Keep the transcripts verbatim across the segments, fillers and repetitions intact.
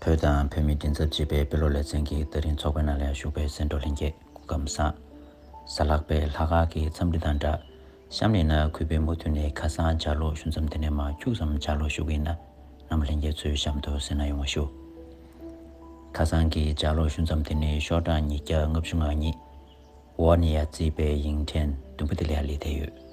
བོད་དང་བོད་མིའི་མགྲིན་ཚབ་ཅེས་པའི་དཔེ་ཀློག་ལེ་ཚན་གྱི་ད་རིང་ཚོགས་པའི་ནང་ལ་ཞུགས་པའི་གསན་གྲོགས་ལྷན་རྒྱས་སྐུ་ཁམས་བཟང་། གཟའ་ལྷག་པའི་ལྷག་དཀར་གྱི་འཚམས་འདྲི་དང་སྦྲགས། གཤམ་ལས་ན་གུས་པས་མུ་མཐུད་ནས་ཁ་སང་ལྗགས་ཀློག་ཞུ་མཚམས་དེ་ནས་མར་ཁྱུག་ཙམ་ལྗགས་ཀློག་ཞུ་གི་ཡིན་ན། རྣམ་པ་ལྷན་རྒྱས་ཚོས་གཤམ་དུ་གསན་གནང་ཡོང་བ་ཞུ། ཁ་སང་གི་ལྗགས་ཀློག་ཞུ་མཚམས་དེ་ནི་ཤོག་གྲངས་ཉིས་བརྒྱ་ལྔ་བཅུ་ང་གཉིས། ཝོ་ནི་ཡ་རྩིས་པའི་དབྱིངས་ཕྲན་བདུན་པོ་དེ་ལ་ཡང་སླེབས་བསྡད་ཡོད།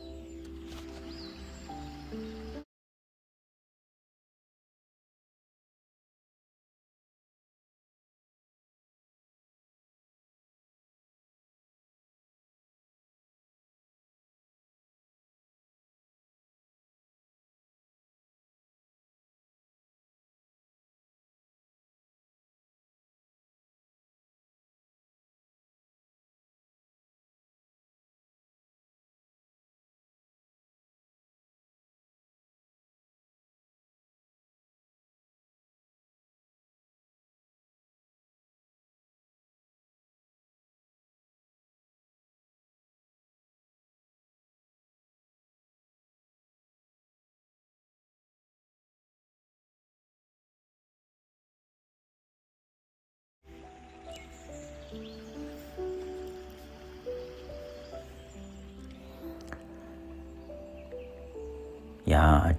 ཡང་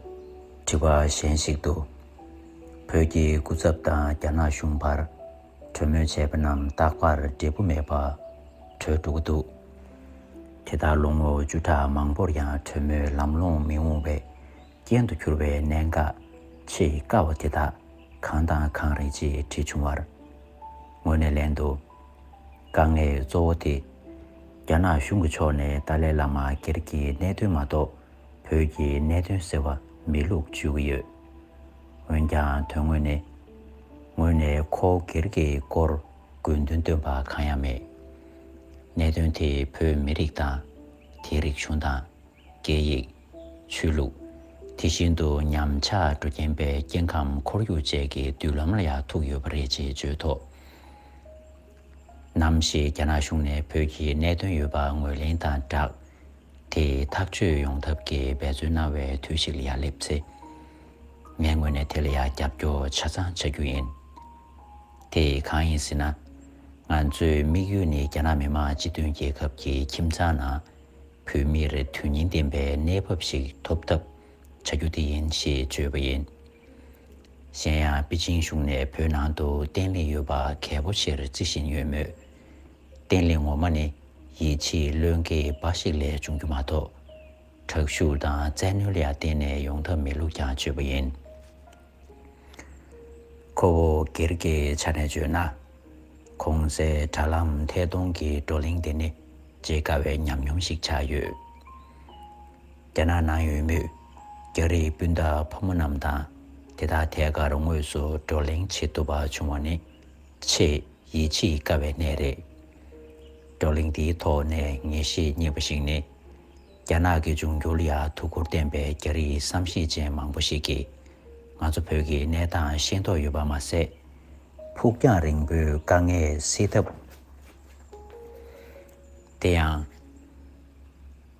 དྲི་བ་གཞན་ཞིག་ཏུ། བོད་ཀྱི་སྐུ་ཚབ་དང་རྒྱ་ནག་གཞུང་བར་གྲོས་མོལ་བྱས་པ་རྣམས་རྟག་པར་འབྲས་བུ་མེད་པ་གྲོལ་འགྲོ་གི་འདུག་དེ་ལྟར་ལོ་ངོ་བཅུ་ཕྲག་མང་པོར་ཡང་གྲོས་མོལ་ལམ་ལྷོང་མི་འོང་བའི་རྐྱེན་དུ་གྱུར་བའི་གནད་འགག་ཆེས་དཀའ་བ་དེ་དག་གང་དང་གང་རེད་ཅེས་དྲིས་བྱུང་བར། ངོས་ནས་ལན་དུ། དཀའ་ངལ་གཙོ་བོ་དེ། རྒྱ་ནག་གཞུང་གི་ཕྱོགས་ནས་ཏཱ་ལའི་བླ་མ་སྒེར་གྱི་གནད་དོན་མ་གཏོགས་བོད་ཀྱི་གནད་དོན་ཟེར་བ་མེད་ལུགས་བརྗོད་ཀྱི་ཡོད། འོན་ཀྱང་དོན་དངོས་ནས། ངོས་ནས་ཁོ་སྒེར་གྱི་སྐོར་དགོས་འདུན་བཏོན་པ་གང་ཡང་མེད། གནད་དོན་དེ་བོད་མི་རིགས་དང་། དེའི་རིག་གཞུང་དང་། སྐད་ཡིག་ཆོས་ལུགས། དེ་བཞིན་དུ་ཉམས་ཆག་འགྲོ་གིན་པའི་སྐྱེ་ཁམས་ཁོར་ཡུག་བཅས་ཀྱི་མདུན་ལམ་ལ་ཡང་ཐུག་ཡོད་པ་རེད་ཅེས་བརྗོད་ཐོག་ནམ་ཞིག་རྒྱ་ནག་གཞུང་ནས་བོད་ཀྱི་གནད་དོན་ཡོད་པ་ངོས་ལེན་དང་སྦྲགས། དེ་ཐག་གཅོད་ཡོང་ཐབས་ཀྱི་འབད་བརྩོན་གནང་བའི་དུས་ཤིག་ལ་ཡར་སླེབས་ཚེ། ངའི་ངོས་ནས་དེ་ལ་ཡང་རྒྱབ་སྐྱོར་ཆ་ཚང་བྱ་རྒྱུ་ཡིན། དེ་གང་ཡིན་ཟེར་ན། ང་ཚོའི་དམིགས་ཡུལ་ནི་རྒྱ་ནག་མི་དམངས་སྤྱི་མཐུན་རྒྱལ་ཁབ་ཀྱི་ཁྱིམ་ཚང་ནང་བོད་མིར་དོན་སྙིང་ལྡན་པའི་གནས་བབ་ཞིག་ཐོབ་ཐབས་བྱ་རྒྱུ་དེ་ཡིན་ཞེས་བརྗོད་པ་ཡིན། གཞན་ཡང་པེ་ཅིང་གཞུང་ནས་བོད་ནང་དུ་བརྟན་ལྷིང་ཡོད་པ་གལ་པོ་ཆེར་བརྩི་བཞིན་ཡོད་མོད། བརྟན་ལྷིང་ངོ་མ་ནི་ཡིད་ཆེས་བློས་འགེལ་འབའ་ཞིག་ལས་འབྱུང་རྒྱུ་མ་གཏོགས། དྲག་ཤུགས་དང་བཙན་གནོན་ལ་བརྟེན་ནས་ཡོང་ཐབས་མེད་ལུགས་ཀྱང་བརྗོད་པ་ཡིན། ཁོ་བོ་སྒེར་གྱི་ཆ་ནས་བརྗོད་ན། གོང་གསལ་དྲ་ལམ་ཐད་གཏོང་གི་བགྲོ་གླེང་དེ་ནི་བརྗེད་དཀའ་བའི་ཉམས་མྱོང་ཞིག་ཆགས་ཡོད། རྒྱ་ནག་ནང་ཡོད་མུས་རྒྱ་རིགས་སྤུན་ཟླ་ཕོ་མོ་རྣམས་དང་དེ་དག་ཐད་ཀར་དངོས་སུ་བགྲོ་གླེང་བྱེད་ཐུབ་པ་བྱུང་བ་ནི་ཆེས་ཡིད་ཆེས་དཀའ་བའི་གནས་རེད། བགྲོ་གླེང་འདིའི་ཐོག་ནས་ངེས་ཤེས་རྙེད་པ་ཞིག་ནི། རྒྱ་ནག་གི་འབྱུང་འགྱུར་ལ་ཡང་ཐུགས་ཁུར་བསྟན་པའི་རྒྱ་རིགས་བསམ་ཤེས་ཅན་མང་པོ་ཞིག་གིས་ང་ཚོ་བོད་ཀྱི་གནས་སྟངས་ཤེས་རྟོགས་ཡོད་པ་མ་ཟད། ཕུགས་རྒྱང་རིང་པོའི་དཀའ་ངལ་སེལ་ཐབས། དེ་ཡང་།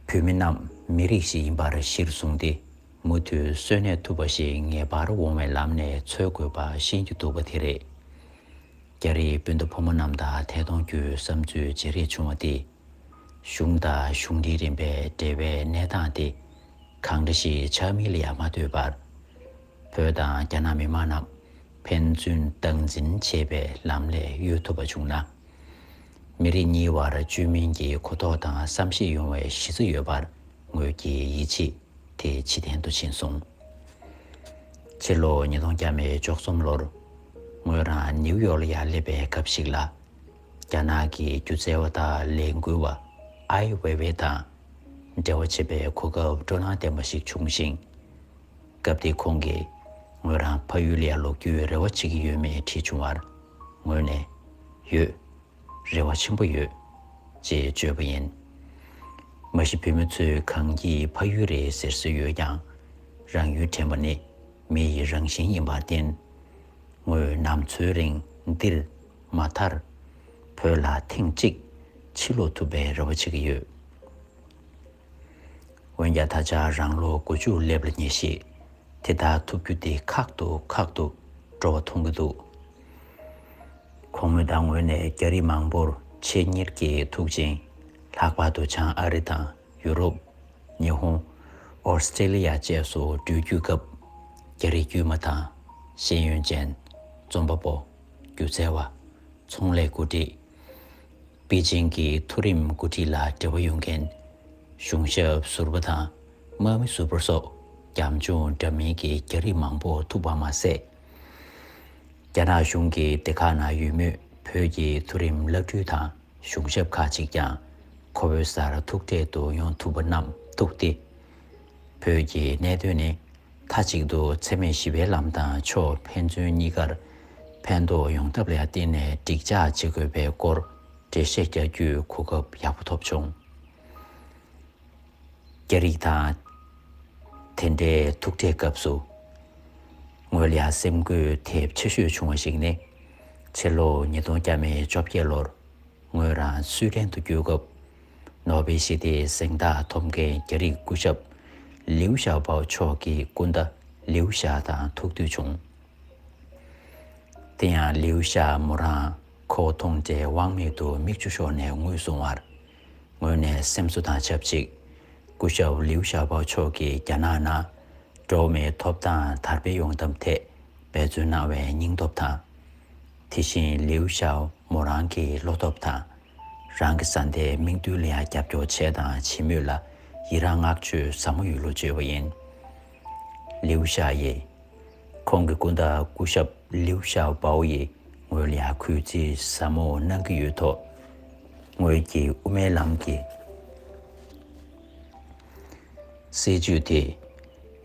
བོད་མི་རྣམས་མི་རིགས་ཤིག་ཡིན་པར་གཞིར་བཟུང་སྟེ། མུ་མཐུད་གསོན་གནས་ཐུབ་པ་ཞིག་ངེས་པར་འོང་བའི་ལམ་ནས་འཚོལ་དགོས་པ་ཤེས་ཀྱི་འདུག་པ་དེ་རེད། རྒྱ་རིགས་སྤུན་ཟླ་ཕོ་མོ་རྣམས་དང་ཐད་གཏོང་བརྒྱུད་བསམ་ཚུལ་བརྗེ་རེས་བྱུང་བ་དེས། གཞུང་དང་གཞུང་འབྲེལ་རིམ་པའི་འབྲེལ་བའི་གནས་སྟངས་དེ་གང་འདྲ་ཞིག་ཆགས་མིན་ལ་ཡང་མ་ལྟོས་པར། བོད་དང་རྒྱ་ནག་མི་དམངས་རྣམས་ཕན་ཚུན་སྟངས་འཛིན་བྱེད་པའི་ལམ་ལས་གཡོལ་ཐུབ་པ་བྱུང་ན། མི་རིགས་གཉིས་བར་བཅོས་མིན་གྱི་གོ་རྟོགས་དང་བསམ་ཤེས་ཡོང་བའི་གཞི་རྩ་ཡོད་པར་ངོས་ཀྱིས་ཡིད་ཆེས། དེ་ཕྱི་ཐན་དུ་ཕྱིན་སོང་། ཕྱི་ལོ་ཉིས་སྟོང་བརྒྱ་མེད་བཅུ་གསུམ་ལོར། ངོས་རང་ནིའུ་ཡོག་ལ་ཡར་སླེབས་པའི་སྐབས་ཤིག་ལ། རྒྱ་ནག་གི་སྒྱུ་རྩལ་བ་དང་ལས་འགུལ་བ་ཨའི་ཝེ་ཝེ་དང་འབྲེལ་བ་བྱེད་པའི་གོ་སྐབས་སྤྲོ་སྣང་ལྡན་པ་ཞིག་བྱུང་ཞིང་། སྐབས་དེར་ཁོང་གིས་ངོས་རང་ཕ་ཡུལ་ལ་ཡར་ལོག་རྒྱུའི་རེ་བ་བྱེད་ཀྱི་ཡོད་མེད་དྲིས་བྱུང་བར། ངོས་ནས། ཡོད། རེ་བ་ཆེན་པོ་ཡོད། ཅེས་བརྗོད་པ་ཡིན། མ་གཞི་བོད་མི་ཚོས་གངས་སྐྱིད་ཕ་ཡུལ་རེད་ཟེར་སྲོལ་ཡོད་ཀྱང་། རང་ཡུལ་དྲན་པ་ནི་མི་ཡི་རང་བཞིན་ཡིན་པར་བརྟེན། ངོས་ནམ་འཚོའི་རིང་འདིར་མ་མཐར། བོད་ལ་ཐེངས་གཅིག་ཕྱིར་ལོག་ཐུབ་པའི་རེ་བ་བྱེད་ཀྱི་ཡོད། འོན་ཀྱང་ད་ཆ་རང་ལོ་དགུ་བཅུ་སླེབས་ལ་ཉེ་ཞིང་། དེ་ལྟར་ཐུབ་རྒྱུ་དེ་ཁག་ཏུ་ཁག་ཏུ་འགྲོ་བ་མཐོང་གི་འདུག་གོང་མ་དང་ངོས་ནས་རྒྱ་རིགས་མང་པོར་ཆེད་གཉེར་གྱི་ཐུགས་རྗེ་ཆེན། ལྷག་པར་དུ་བྱང་ཨ་རི་དང་ཡུ་རོབ། ཉི་ཧོང་། ཨོ་སི་ཀྲེ་ལི་ཡ་བཅས་སུ་འགྲུལ་བསྐྱོད་སྐབས། རྒྱ་རིགས་དཀྱུས་མ་དང་། ཤེས་ཡོན་ཅན། རྩོམ་པ་པོ། སྒྱུ་རྩལ་བ། ཚོང་ལས་འགོ་ཁྲིད། པེ་ཅིང་གི་མཐོ་རིམ་འགོ་ཁྲིད་ལ་འབྲེལ་བ་ཡོད་མཁན། གཞུང་ཞབས་ཟུར་པ་དང་། དམག་མི་ཟུར་པ་སོགས་རྒྱབ་ལྗོངས་འདྲ་མིན་གྱི་རྒྱ་རིགས་མང་པོ་ཐུག་པ་མ་ཟད། རྒྱ་ནག་གཞུང་གི་སྡེ་ཁག་ནང་ཡོད་མུས་བོད་ཀྱི་མཐོ་རིམ་བླ་སྤྲུལ་དང་གཞུང་ཞབས་ཁག་ཅིག་ཀྱང་ཁོ་བོའི་སར་ཐུག་འཕྲད་དུ་ཡོང་ཐུབ་པ་རྣམས་ཐུག་སྟེ། བོད་ཀྱི་གནད་དོན་ནི་མཐའ་གཅིག་ཏུ་འཚེ་མེད་ཞི་བའི་ལམ་དང་ཕྱོགས་ཕན་ཚུན་གཉིས་ཀར་ཕན་ཐོགས་ཡོང་ཐབས་ལ་བརྟེན་ནས་འགྲིག་འཇགས་བྱེད་དགོས་པའི་སྐོར་འགྲེལ་བཤད་རྒྱག་རྒྱུའི་གོ་སྐབས་ཡག་པོ་ཐོབ་བྱུང་། རྒྱ་རིགས་དང་དེ་འདྲའི་ཐུག་འཕྲད་སྐབས་སུ། ངོས་ལ་སེམས་འགུལ་ཐེབས་ཆེ་ཤོས་བྱུང་བ་ཞིག་ནི། ཕྱི་ལོ་ཉིས་སྟོང་བརྒྱ་མེད་བཅོ་བརྒྱད་ལོར་ངོས་རང་སུའེ་ཏེན་དུ་བསྐྱོད་སྐབས། ནོ་བེལ་ཞི་བདེའི་གཟེངས་རྟགས་ཐོབ་མཁན་རྒྱ་རིགས་སྐུ་ཞབས་ལིའུ་ཞའོ་པའོ་མཆོག་གི་སྐུ་ཟླ་ལིའུ་ཞའོ་དང་ཐུག་འདོད་བྱུང་། དེ་ཡང་ལིའུ་ཞའོ་མོ་རང་ཁོ་མཐོང་འཕྲལ་དབང་མེད་དུ་མིག་ཆུ་ཤོར་ནས་ངུས་སོང་བར། ངོས་ནས་སེམས་གསོ་དང་ཆབས་ཅིག་སྐུ་ཞབས་ལིའུ་ཞའོ་པའོ་མཆོག་གིས་རྒྱ་ནག་ནང་འགྲོ་བ་མིའི་ཐོབ་ཐང་དར་སྤེལ་ཡོང་ཐབས་ཐད་འབད་བརྩོན་གནང་བའི་སྙིང་སྟོབས་དང་། དེ་བཞིན་ལིའུ་ཞའོ་མོ་རང་གི་བློ་སྟོབས་དང་། རང་གི་བཟའ་ཟླའི་མིག་མདུན་ལ་ཡང་རྒྱབ་སྐྱོར་བྱས་དང་བྱེད་མུས་ལ་ཡི་རངས་བསྔགས་བརྗོད་ཟབ་མོ་ཡོད་ལུགས་བརྗོད་པ་ཡིན། ལིའུ་ཞའོ་ཡིས། ཁོང་གི་སྐུ་ཟླ་སྐུ་ཞབས་ལིའུ་ཞའོ་པའོ་ཡིས་ངོས་ལ་ཡང་གུས་བརྩི་ཟབ་མོ་གནང་གི་ཡོད་ཐོག་ངོས་ཀྱིས་དབུ་མའི་ལམ་གྱི་སྲིད་བྱུས་དེ།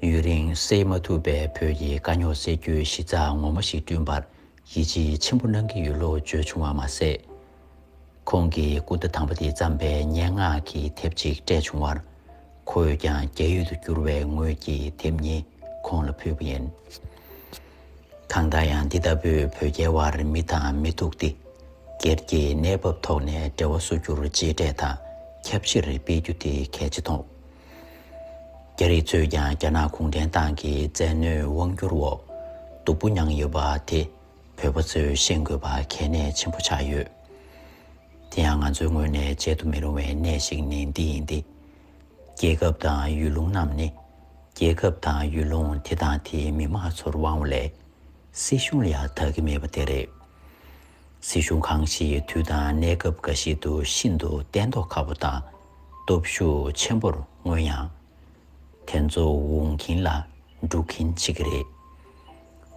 ཡུན་རིང་སེལ་མ་ཐུབ་པའི་བོད་ཀྱི་དཀའ་རྙོག་སེལ་རྒྱུའི་གཞི་རྩ་ངོ་མ་ཞིག་བསྐྲུན་པར་ཡིད་ཆེས་ཆེན་པོ་གནང་གི་ཡོད་ལུགས་བརྗོད་བྱུང་བ་མ་ཟད། ཁོང་གིས་སྐུ་ཟླ་དང་པོ་དེ་བརྩམས་པའི་སྙན་ངག་གི་དེབ་ཅིག་སྤྲད་བྱུང་བར། ཁོ་བོས་ཀྱང་རྒྱ་ཡུལ་དུ་བསྐྱུར་བའི་ངོས་ཀྱི་དེབ་གཉིས་ཁོང་ལ་ཕུལ་བ་ཡིན། གང་ལྟར་ཡང་འདི་ལྟ་བུའི་བོད་རྒྱའི་དབར་མི་དང་མི་ཐུག་སྟེ། སྒེར་གྱི་གནས་བབ་ཐོག་ནས་འབྲེལ་བ་བཟོ་རྒྱུར་གཅེས་སྤྲས་དང་ཁྱབ་ཆེར་སྤེལ་རྒྱུ་དེ་གལ་ཆེ་མཐོང་། རྒྱ་རིགས་ཚོས་ཀྱང་རྒྱ་ནག་གུང་ཁྲན་ཏང་གི་བཙན་གནོན་དབང་སྒྱུར་འོག་སྡུག་པོ་མྱངས་ཡོད་པ་དེ་བོད་པ་ཚོས་ཤེས་དགོས་པ་གལ་གནད་ཆེན་པོ་ཆགས་ཡོད། དེ་ཡང་ང་ཚོའི་ངོས་ནས་བརྗེད་དུ་མི་རུང་བའི་གནས་ཤིག་ནི་འདི་ཡིན་ཏེ། རྒྱལ་ཁབ་དང་ཡུལ་ལུང་རྣམས་ནི། རྒྱལ་ཁབ་དང་ཡུལ་ལུང་དེ་དང་དེའི་མི་དམངས་ཚོར་དབང་བ་ལས། སྲིད་གཞུང་ལ་ཡང་བདག་གི་མེད་པ་དེ་རེད། སྲིད་གཞུང་གང་ཞིག་དུས་དང་གནས་སྐབས་འགའ་ཞིག་ཏུ་ཤིན་ཏུ་བརྟན་ཐོག་ཁ་པོ་དང་སྟོབས་ཤུགས་ཆེན་པོར་མངོན་ཡང་། དེ་ཚོ་འོང་གིན་ལ་འགྲོ་གིན་བྱེད་ཀྱི་རེད།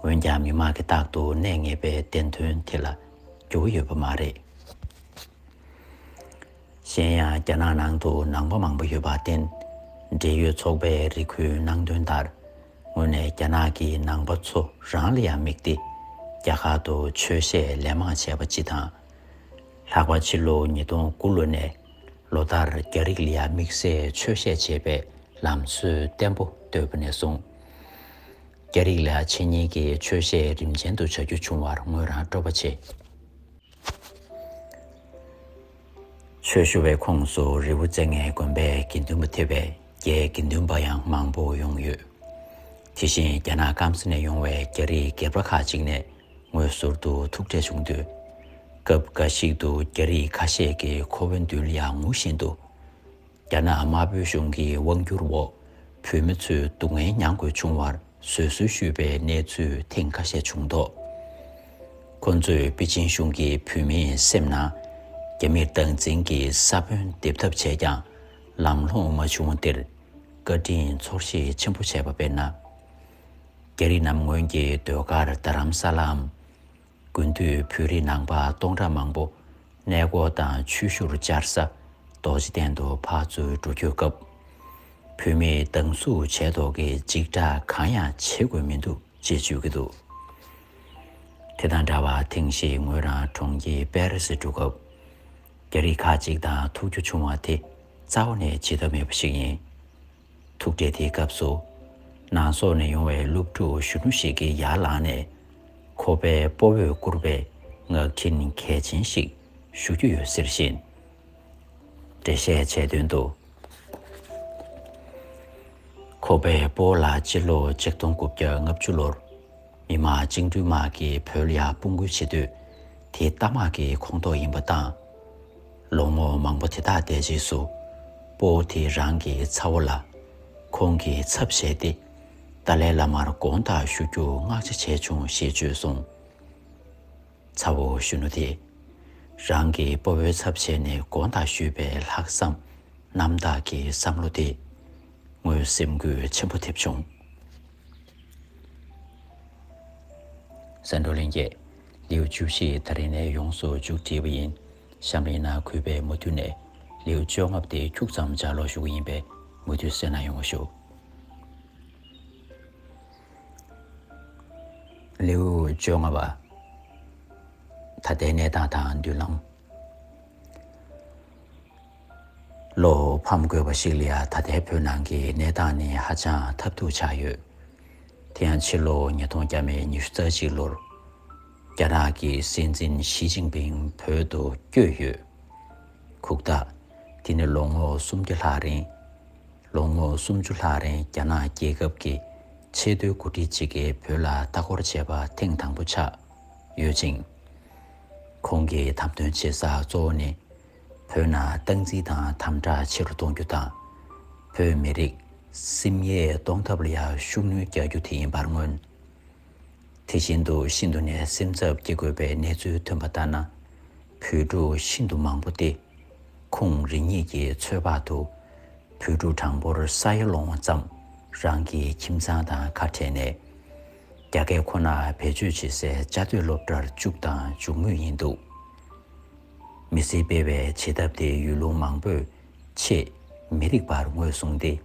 འོན་ཀྱང་མི་དམངས་ཀྱིས་རྟག་ཏུ་གནས་ངེས་པའི་བདེན་དོན་དེ་ལ་འགྱུར་བ་ཡོད་པ་མ་རེད། གཞན་ཡང་རྒྱ་ནག་ནང་དུ་ནང་པ་མང་པོ་ཡོད་པར་བརྟེན། འབྲེལ་ཡོད་ཚོགས་པའི་རེ་སྐུལ་གནང་དོན་ལྟར། དངོས་གནས་རྒྱ་ནག་གིས་ནང་པ་ཚོ་རང་ལ་ཡང་དམིགས་ཏེ། རྒྱ་གར་དུ་ཆོས་བཤད་ལན་མང་བྱས་པ་སྤྱི་དང་། ལྷག་པར་ཕྱི་ལོ་ཉིས་སྟོང་དགུ་ལོ་ནས་ལོ་ལྟར་རྒྱ་རིགས་ལ་ཡང་དམིགས་བསལ་ཆོས་བཤད་བྱེད་པའི་ལམ་སྲོལ་བརྟན་པོ་བཏོད་པ་ནས་བཟུང་། རྒྱ་རིགས་ལ་ཡང་ཆེད་གཉེར་གྱི་ཆོས་བཤད་རིམ་ཅན་དུ་བྱ་རྒྱུ་བྱུང་བར་ངོས་རང་སྤྲོ་པོ་ཆེ། ཆོས་ཞུ་བའི་ཁོངས་སུ་རི་བོ་རྩེ་ལྔའི་དགོན་པའི་དགེ་འདུན་པ་ཐེ་བའི་རྒྱའི་དགེ་འདུན་པ་ཡང་མང་པོ་ཡོང་ཡོད། དེ་བཞིན་རྒྱ་ནག་སྐམ་ས་ནས་ཡོང་བའི་རྒྱ་རིགས་སྒེར་པ་ཁག་ཅིག་ནས་ངོས་ཟུར་དུ་ཐུག་འཕྲད་བྱུང་དུས། སྐབས་འགའ་ཞིག་ཏུ་རྒྱ་རིགས་ཁ་ཤས་ཀྱིས་ཁོ་བོའི་མདུན་ལ་ཡང་ངུ་བཞིན་དུ། རྒྱ་ནག་དམར་པོའི་གཞུང་གི་དབང་སྒྱུར་འོག་བོད་མི་ཚོས་སྡུག་བསྔལ་མྱང་དགོས་བྱུང་བར་བཟོད་གསོལ་ཞུས་པའི་གནས་ཚུལ་ཐེངས་ཁ་ཤས་བྱུང་ཐོག་ཁོ་ཚོས་པེ་ཅིང་གཞུང་གིས་བོད་མིའི་སེམས་ནང་རྒྱ་མིར་སྟངས་འཛིན་གྱི་ས་བོན་འདེབས་ཐབས་བྱས་ཀྱང་ལམ་ལྷོང་མ་བྱུང་བ་འདིར་བཀའ་དྲིན་ཚོར་ཤེས་ཆེན་པོ་བྱས་པ་དཔེར་ན། རྒྱ་རིགས་རྣམས་སྔོན་གྱི་ཟློས་གར་རྡ་རམ་ས་ལའམ། དགུན་དུས་བོད་རིགས་ནང་པ་སྟོང་ཕྲག་མང་པོ་གནས་སྐོར་དང་ཆོས་ཞུར་བཅར་ས་རྡོ་རྗེ་གདན་དུ་ཕར་ཚུར་འགྲོ་སྐྱོད་སྐབས། བོད་མིས་སྡང་ཟུག་བྱས་མདོག་གི་འཇིགས་སྐྲག་གང་ཡང་བྱེད་དགོས་མི་འདུག་ཅེས་བརྗོད་ཀྱི་འདུག་དེ་དང་འདྲ་བར་ཐེངས་ཤིག་ངོས་རང་གྲོང་ཁྱེར་པེ་རི་སི་འགྲོ་སྐབས། རྒྱ་རིགས་ཁག་ཅིག་དང་ཐུག་རྒྱུ་བྱུང་བ་དེ་རྩ་བ་ནས་བརྗེད་ཐབས་མེད་པ་ཞིག་ཡིན། ཐུག་འཕྲད་དེའི་སྐབས་སུ། ནང་སོག་ནས་ཡོང་བའི་སློབ་ཕྲུག་གཞོན་ནུ་ཞིག་གིས་ཡར་ལངས་ནས། ཁོ་པའི་སྤོ་བོས་བསྐུར་བའི་ངག་འཕྲིན་གལ་ཆེན་ཞིག་ཞུ་རྒྱུ་ཡོད་ཟེར་བཞིན། འགྲེལ་བཤད་བྱས་དོན་དུ། ཁོ་པའི་སྤོ་བོ་ལགས་སྤྱི་ལོ་ཆིག་སྟོང་དགུ་བརྒྱ་ལྔ་བཅུ་ལོར། མི་དམངས་བཅིངས་འགྲོལ་དམག་གིས་བོད་ལ་ཡར་དཔུང་རྒོལ་བྱེད་དུས། དེ་རྟ་དམག་གི་ཁོངས་གཏོགས་ཡིན་པ་དང་། ལོ་ངོ་མང་པོ་དེ་དག་འདས་རྗེས་སུ། སྤོ་བོ་དེ་རང་གི་ཚ་བོ་ལ་ཁོང་གི་ཚབ་བྱས་ཏེ། ཏཱ་ལའི་བླ་མར་དགོངས་དག་ཞུ་རྒྱུ་མངགས་ཆ་བྱས་བྱུང་ཞེས་བརྗོད་སོང་། ཚ་བོ་གཞོན་ནུ་དེས་རང་གི་སྤོ་བོའི་ཚབ་བྱས་ནས་དགོངས་དག་ཞུས་པའི་ལྷག་བསམ་རྣམ་དག་གི་བསམ་བློ་དེ་ངོའི་སེམས་འགུལ་ཆེན་པོ་ཐེབས་བྱུང་། གསན་གྲོགས་ལྷན་རྒྱས། ལེའུ་བཅུ་བཞི་ད་རིང་ནས་ཡོངས་སུ་མཇུག་སྒྲིལ་བ་ཡིན། གཤམ་རིང་ན་གུས་པས་མུ་མཐུད་ནས་ལེའུ་བཅོ་ལྔ་པ་དེ་ཁྱུག་ཙམ་ལྗགས་ཀློག་ཞུ་གི་ཡིན་པས་མུ་མཐུད་གསན་གནང་ཡོང་བ་ཞུ། ལེའུ་བཅོ་ལྔ་པ། ད་ལྟའི་གནས་སྟངས་དང་མདུན་ལམ། བློ་ཕམ་དགོས་པ་ཞིག་ལ་ཡང་ད་ལྟའི་བོད་ནང་གི་གནས་སྟངས་ནི་ཧ་ཅང་ཐབས་སྡུག་ཆགས་ཡོད། དེ་ཡང་ཕྱི་ལོ་ཉིས་སྟོང་བརྒྱ་མེད་ཉི་ཤུ་རྩ་གཅིག་ལོར། རྒྱ་ནག་གི་སྲིད་འཛིན་ཞི་ཅིན་ཕིང་བོད་དུ་བསྐྱོད་ཡོད། ཁུག་རྟ། དེ་ནི་ལོ་ངོ་སུམ་བརྒྱ་ལྷག་རིང་། ལོ་ངོ་སུམ་ཅུ་ལྷག་རིང་རྒྱ་ནག་རྒྱལ་ཁབ་ཀྱི་ཆེས་མཐོའི་འགོ་ཁྲིད་ཅིག་གིས་བོད་ལ་ལྟ་སྐོར་བྱས་པ་ཐེངས་དང་པོ་ཆགས་ཡོད་ཅིང་། ཁོང་གི་དམ་དོན་བྱེད་ས་གཙོ་བོ་ནི། བོད་ནང་སྟངས་འཛིན་དང་དམ་དྲག་ཆེ་རུ་གཏོང་རྒྱུ་དང་། བོད་མི་རིགས་སེམས་ཡས་གཏོང་ཐབས་ལ་ཡང་ཤུགས་སྣོན་རྒྱག་རྒྱུ་དེ་ཡིན་པར་མངོན། དེ་བཞིན་དུ་ཤིན་ཏུ་ནས་སེམས་འཚབ་སྐྱེ་དགོས་པའི་གནས་ཚུལ་ཐོན་པ་ལྟར་ན། བོད་ཕྲུག་ཤིན་ཏུ་མང་པོ་སྟེ། ཁོང་རང་ཉིད་ཀྱི་ཚོད་དཔག་ཏུ། བོད་ཕྲུག་གྲངས་འབོར་ས་ཡ་ལོངས་ཙམ་རང་གི་ཁྱིམ་ཚང་དང་ཁ་བྲལ་ནས། རྒྱ་སྐད་ཁོ་ན་བེད་སྤྱོད་བྱེད་སའི་བཅའ་སྡོད་སློབ་གྲྭར་བཅུག་དང་འཇུག་མུས་ཡིན་འདུག་མི་སེར་སྤེལ་བའི་བྱེད་ཐབས་དེ་ཡུལ་ལུང་མང་པོས་ཆེས་མི་རིགས་པར་ངོས་བཟུང་སྟེ།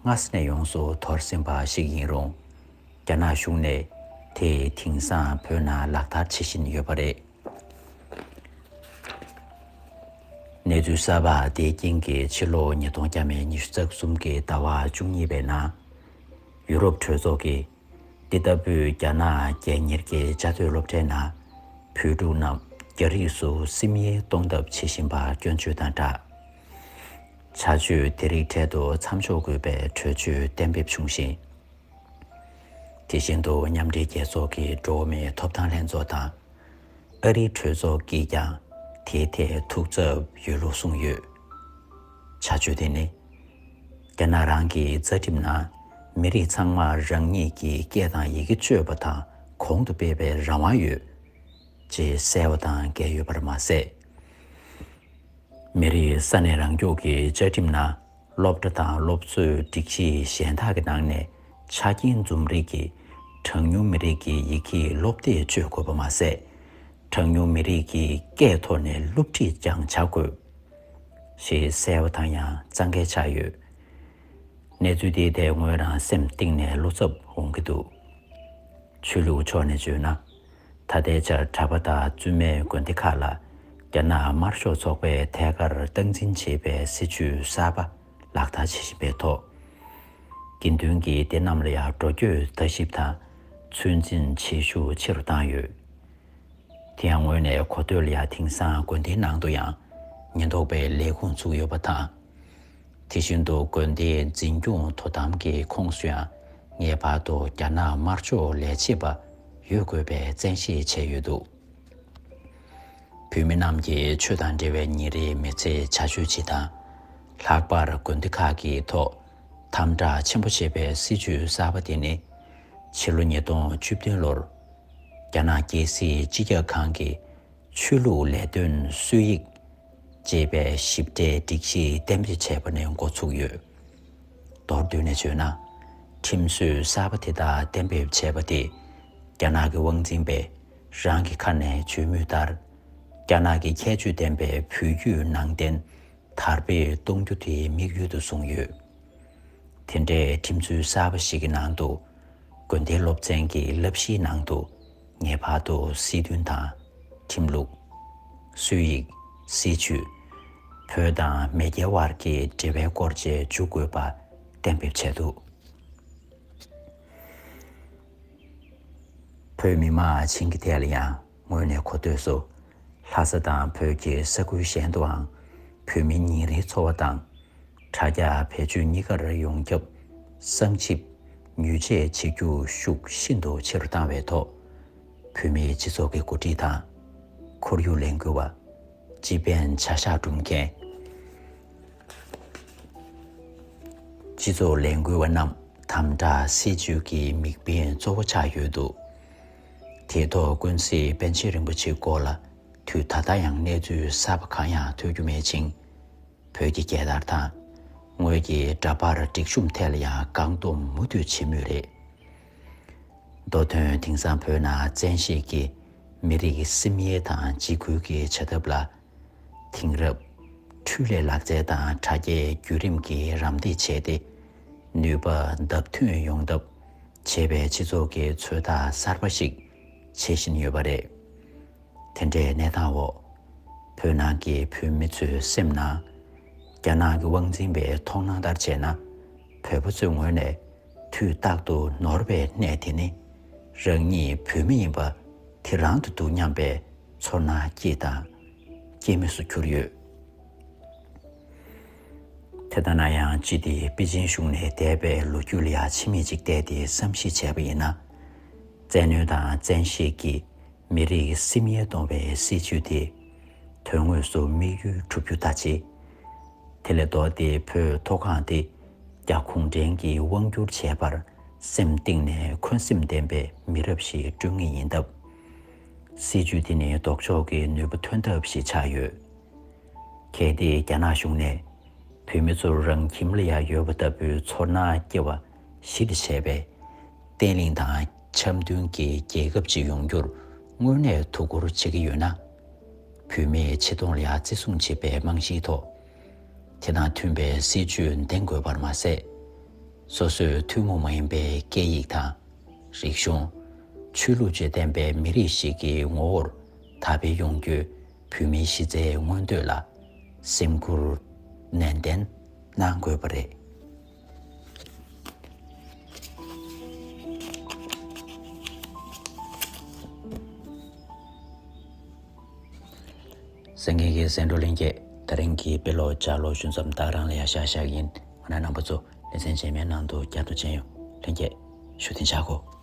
སྔ་ས་ནས་ཡོངས་སུ་དོར་ཟིན་པ་ཞིག་ཡིན་རུང་། རྒྱ་ནག་གཞུང་ནས་དེ་དེང་སང་བོད་ནང་ལག་བསྟར་བྱེད་བཞིན་ཡོད་པ་རེད། གནས་ཚུལ་གསར་པ་དེའི་རྐྱེན་གྱིས་ཕྱི་ལོ་ཉིས་སྟོང་བརྒྱ་མེད་ཉི་ཤུ་རྩ་གསུམ་གྱི་ཟླ་བ་བཅུ་གཉིས་པའི་ནང་། ཡུ་རོབ་གྲོས་ཚོགས་ཀྱིས། འདི་ལྟ་བུའི་རྒྱ་ནག་རྒྱལ་གཉེར་གྱི་བཅའ་སྡོད་སློབ་གྲྭའི་ནང་བོད་ཕྲུག་རྣམས་རྒྱ་རིགས་སུ་སེམས་ཡས་གཏོང་ཐབས་བྱེད་བཞིན་པ་སྐྱོན་བརྗོད་དང་སྦྲགས། བྱ་སྤྱོད་དེ་རིགས་འཕྲལ་དུ་མཚམས་འཇོག་དགོས་པའི་གྲོས་ཆོད་གཏན་འབེབས་བྱུང་ཞིང་། དེ་བཞིན་དུ་མཉམ་འབྲེལ་རྒྱལ་ཚོགས་ཀྱི་འགྲོ་བ་མིའི་ཐོབ་ཐང་ལྷན་ཚོགས་དང་། ཨ་རིའི་གྲོས་ཚོགས་ཀྱིས་ཀྱང་དེའི་ཐད་ཐུགས་འཚབ་ཡོད་ལུགས་གསུངས་ཡོད། བྱ་སྤྱོད་དེ་ནི། རྒྱ་ནག་རང་གི་རྩ་ཁྲིམས་ནང་མི་རིགས་ཚང་མར་རང་ཉིད་ཀྱི་སྐད་དང་ཡི་གེ་སྤྱོད་པ་དང་གོང་དུ་སྤེལ་བའི་རང་དབང་ཡོད། ཅེས་གསལ་བ་དང་འགལ་ཡོད་པར་མ་ཟད། མི་རིགས་ས་གནས་རང་སྐྱོང་གི་བཅའ་ཁྲིམས་ནང་སློབ་གྲྭ་དང་སློབ་གསོའི་སྒྲིག་གཞི་གཞན་དག་གི་ནང་ནས་ཆ་རྐྱེན་འཛོམས་རིགས་ཀྱི་གྲངས་ཉུང་མི་རིགས་ཀྱི་ཡི་གེའི་སློབ་དེབ་སྤྱོད་དགོས་པ་མ་ཟད། གྲངས་ཉུང་མི་རིགས་ཀྱི་སྐད་ཐོག་ནས་སློབ་ཁྲིད་ཀྱང་བྱ་དགོས། ཞེས་གསལ་བ་དང་ཡང་གཙང་ཁེལ་ཆགས་ཡོད། གནས་ཚུལ་དེའི་ཐད་ངོས་རང་སེམས་གཏིང་ནས་བློ་འཚབ་འོང་གི་འདུག་ཆོས་ལུགས་ཕྱོགས་ནས་བརྗོད་ན། ད་ལྟའི་ཆར་གྲྭ་པ་དང་བཙུན་མའི་དགོན་སྡེ་ཁག་ལ་རྒྱ་ནག་དམར་ཤོག་ཚོགས་པས་ཐད་ཀར་སྟངས་འཛིན་བྱེད་པའི་སྲིད་བྱུས་གསར་པ་ལག་བསྟར་བྱེད་བཞིན་པའི་ཐོག་དགེ་འདུན་གྱི་སྡེ་རྣམས་ལ་ཡང་འགྲོ་སྐྱོད་ལྟ་ཞིབ་དང་ཚོད་འཛིན་བྱེད་ཤུགས་ཆེ་རུ་བཏང་ཡོད། དེ་ཡང་ངོས་ནས་གོ་ཐོས་ལ་ཡང་དེང་སང་དགོན་སྡེའི་ནང་དུ་ཡང་ཉེན་རྟོག་པའི་ལས་ཁུངས་བཙུགས་ཡོད་པ་དང་། དེ་བཞིན་དུ་དགོན་སྡེའི་འཛིན་སྐྱོང་དོ་དམ་གྱི་ཁོངས་སུ་ཡང་ངེས་པར་དུ་རྒྱ་ནག་དམར་ཕྱོགས་ལས་བྱེད་པ་ཡོད་དགོས་པའི་བཙན་ཤེད་བྱས་ཡོད་འདུག་བོད་མི་རྣམས་ཀྱིས་ཆོས་དང་འབྲེལ་བའི་ཉིན་རེའི་མི་ཚེའི་བྱ་སྤྱོད་སྤྱི་དང་། ལྷག་པར་དགོན་སྡེ་ཁག་གི་ཐོག་དམ་དྲག་ཆེན་པོ་བྱེད་པའི་སྲིད་བྱུས་གསར་པ་དེ་ནི། ཕྱི་ལོ་ཉིས་སྟོང་བཅུ་བདུན་ལོར། རྒྱ་ནག་རྒྱལ་སྲིད་སྤྱི་ཁྱབ་ཁང་གི་ཆོས་ལུགས་ལས་དོན་སྲོལ་ཡིག་ཅེས་པའི་ཞིབ་ཕྲའི་སྒྲིག་གཞི་གཏན་འབེབས་བྱས་པ་ནས་འགོ་ཚུགས་ཡོད། མདོར་བསྡུས་ནས་བརྗོད་ན། ཁྲིམས་སྲོལ་གསར་པ་དེ་དག་གཏན་འབེབས་བྱས་པ་དེས་རྒྱ་ནག་གི་དབང་འཛིན་པས་རང་གི་ཁ་ནས་བརྗོད་མུས་ལྟར། རྒྱ་ནག་གི་ཁྱད་ཆོས་ལྡན་པའི་བོད་བརྒྱུད་ནང་བསྟན་དར་སྤེལ་གཏོང་རྒྱུ་དེ་དམིགས་ཡུལ་དུ་བཟུང་ཡོད། དེ་འདྲའི་ཁྲིམས་སྲོལ་གསར་པ་ཞིག་གི་ནང་དུ། དགོན་སྡེའི་སློབ་ཚན་གྱི་བསླབ་གཞིའི་ནང་དུ་ངེས་པར་དུ་སྲིད་དོན་དང་། ཁྲིམས་ལུགས། སྲོལ་ཡིག་སྲིད་བྱུས། བོད་དང་མེས་རྒྱལ་བར་གྱི་འབྲེལ་བའི་སྐོར་བཅས་འཇུག་དགོས་པ་གཏན་འབེབས་བྱས་འདུག་བོད་མི་མང་བྱིངས་ཀྱི་ཐད་ལ་ཡང་ངོས་ནས་གོ་ཐོས་སུ། ལྷ་ས་དང་བོད་ཀྱི་ས་ཁུལ་གཞན་དུའང་བོད་མི་ཉིན་རེའི་འཚོ་བ་དང་། དྲ་རྒྱ་བེད་སྤྱོད་གཉིས་ཀར་ཡོངས་ཁྱབ་གསང་ཞིབ་ཉུལ་ཆད་བྱེད་རྒྱུ་ཤུགས་ཤིན་ཏུ་ཆེ་རུ་བཏང་བའི་ཐོག་བོད་མིའི་སྤྱི་ཚོགས་ཀྱི་འགོ་ཁྲིད་དང་ ཁོར་ཡུག་ལས་འགུལ་བ། སྤྱི་ཕན་བྱ་གཞག་སྒྲུབ་མཁན། སྤྱི་ཚོགས་ལས་འགུལ་བ་རྣམས་དམ་དྲག་སྲིད་ཇུས་ཀྱི་མིག་དཔེ་གཙོ་བོ་ཆགས་ཡོད་འདུག་དེ་ཐོག་ཀུན་གཟིགས་པཎ་ཆེན་རིན་པོ་ཆེའི་སྐོར་ལ་དུས་ད་ལྟ་ཡང་གནས་ཚུལ་གསར་པ་གང་ཡང་ཐོས་རྒྱུ་མེད་ཅིང་། བོད་ཀྱི་རྒྱལ་དར་དང་། ངོས་ཀྱི་འདྲ་པར་སྒྲིག་གཤོམ་ཐད་ལ་ཡང་བཀག་སྡོམ་མུ་མཐུད་བྱེད་མུས་རེད། མདོ་དོན། དེང་སང་བོད་ནང་བཙན་ཤེད་ཀྱིས་མི་རིགས་སིམ་ཡུལ་དང་འཇིགས་སྐུལ་གྱི་བྱ་ཐབས་ལ། དེང་རབས་འཕྲུལ་ལས་ལག་རྩལ་དང་དྲ་རྒྱའི་བརྒྱུད་རིམ་གྱིས་རམ་འདེགས་བྱས་ཏེ། ནུས་པ་བརྡབ་ཐོན་ཡོང་ཐབས་བྱེད་པའི་སྤྱི་ཚོགས་ཀྱི་ཚོད་ལྟ་གསར་པ་ཞིག་བྱེད་བཞིན་ཡོད་པ་རེད། དེ་འདྲའི་གནས་སྟངས་འོག་བོད་ནང་གི་བོད་མི་ཚོའི་སེམས་ནང་། རྒྱ་ནག་གི་དབང་འཛིན་པའི་མཐོང་སྣང་ལྟར་བྱས་ན། བོད་པ་ཚོའི་ངོས་ནས་དུས་རྟག་ཏུ་ནོར་བའི་གནས་དེ་ནི། རང་ཉིད་བོད་མི་ཡིན་པ་དེ་རང་དུ་འདུག་སྙམ་པའི་ཚོར་སྣང་སྐྱེས་དང་སྐྱེ་མུས་སུ་གྱུར་ཡོད། དེ་ལྟ་ན་ཡང་། སྤྱི་དེ་པེ་ཅིན་གཞུང་ནས་འདས་པའི་ལོ་རྒྱུས་ལ་ཡང་ཕྱི་མིག་ཅིག་བལྟས་ཏེ་བསམ་གཞིག་བྱས་པ་ཡིན་ན། བཙན་གནོན་དང་བཙན་ཤེད་ཀྱིས་མི་རིགས་སིམ་ཡུལ་གཏོང་བའི་སྲིད་ཇུས་དེ། དོན་དངོས་སུ་དམིགས་ཡུལ་འགྲུབ་རྒྱུ་ལྟ་ཅི། དེ་ལས་ལྡོག་སྟེ་བོད་མཐོ་སྒང་དེ་རྒྱ་གུང་ཁྲན་གྱིས་དབང་བསྒྱུར་བྱས་པར་སེམས་གཏིང་ནས་འཁོན་སེམས་ལྡན་པའི་མི་རབས་ཤིག་བསྐྲུན་ངེས་ཡིན་སྟབས། སྲིད་ཇུས་དེ་ནི་ལྡོག་ཕྱོགས་ཀྱི་ནུས་པ་ཐོན་ཐབས་ཤིག་ཆགས་ཡོད། གལ་ཏེ་རྒྱ་ནག་གཞུང་ནས་བོད་མི་ཚོར་རང་ཁྱིམ་ལ་ཡང་ཡོད་པ་ལྟ་བུའི་ཚོར་སྣང་སྐྱེ་བ་གཞི་ལ་བྱས་པའི་བརྟན་ལྷིང་དང་འཆམ་མཐུན་གྱི་རྒྱལ་ཁབ་ཅིག་ཡོང་རྒྱུར་དངོས་གནས་དོ་ཁུར་བྱེད་ཀྱི་ཡོད་ན། བོད་མིའི་ཆེ་མཐོང་ལ་ཡང་བརྩི་སྲུང་བྱེད་པའི་རྨང་གཞིའི་ཐོག་དེ་དང་མཐུན་པའི་སྲིད་ཇུས་འདེང་དགོས་པར་མ་ཟད། སོ་སོའི་ཐུན་མོང་མ་ཡིན་པའི་སྐད་ཡིག་དང་། རིག་གཞུང་། ཆོས་ལུགས་བཅས་ལྡན་པའི་མི་རིགས་ཤིག་གི་ངོ་བོར་དར་སྤེལ་ཡོང་རྒྱུའི་བོད་མིའི་གཞི་རྩའི་མངོན་འདོད་ལ་སེམས་ཁུར་ནན་ཏན་གནང་དགོས་པ་རེད། གསན་མཁན་གྱི་གསན་གྲོགས་ལྷན་རྒྱས། ད་རིང་གི་དཔེ་ཀློག་ལྗགས་ཀློག་ཞུ་མཚམས་ད་ག་རང་ལ་ཡང་བཞག་བཞག་ཡིན། ང་རང་རྣམ་པ་ཚོ་ལེ་ཚན་རྗེས་མའི་ནང་དུ་བསྐྱར་དུ་མཇལ་ཡོང་། ལྷན་རྒྱས་ཞུ་བདེ་འཇགས་གོ།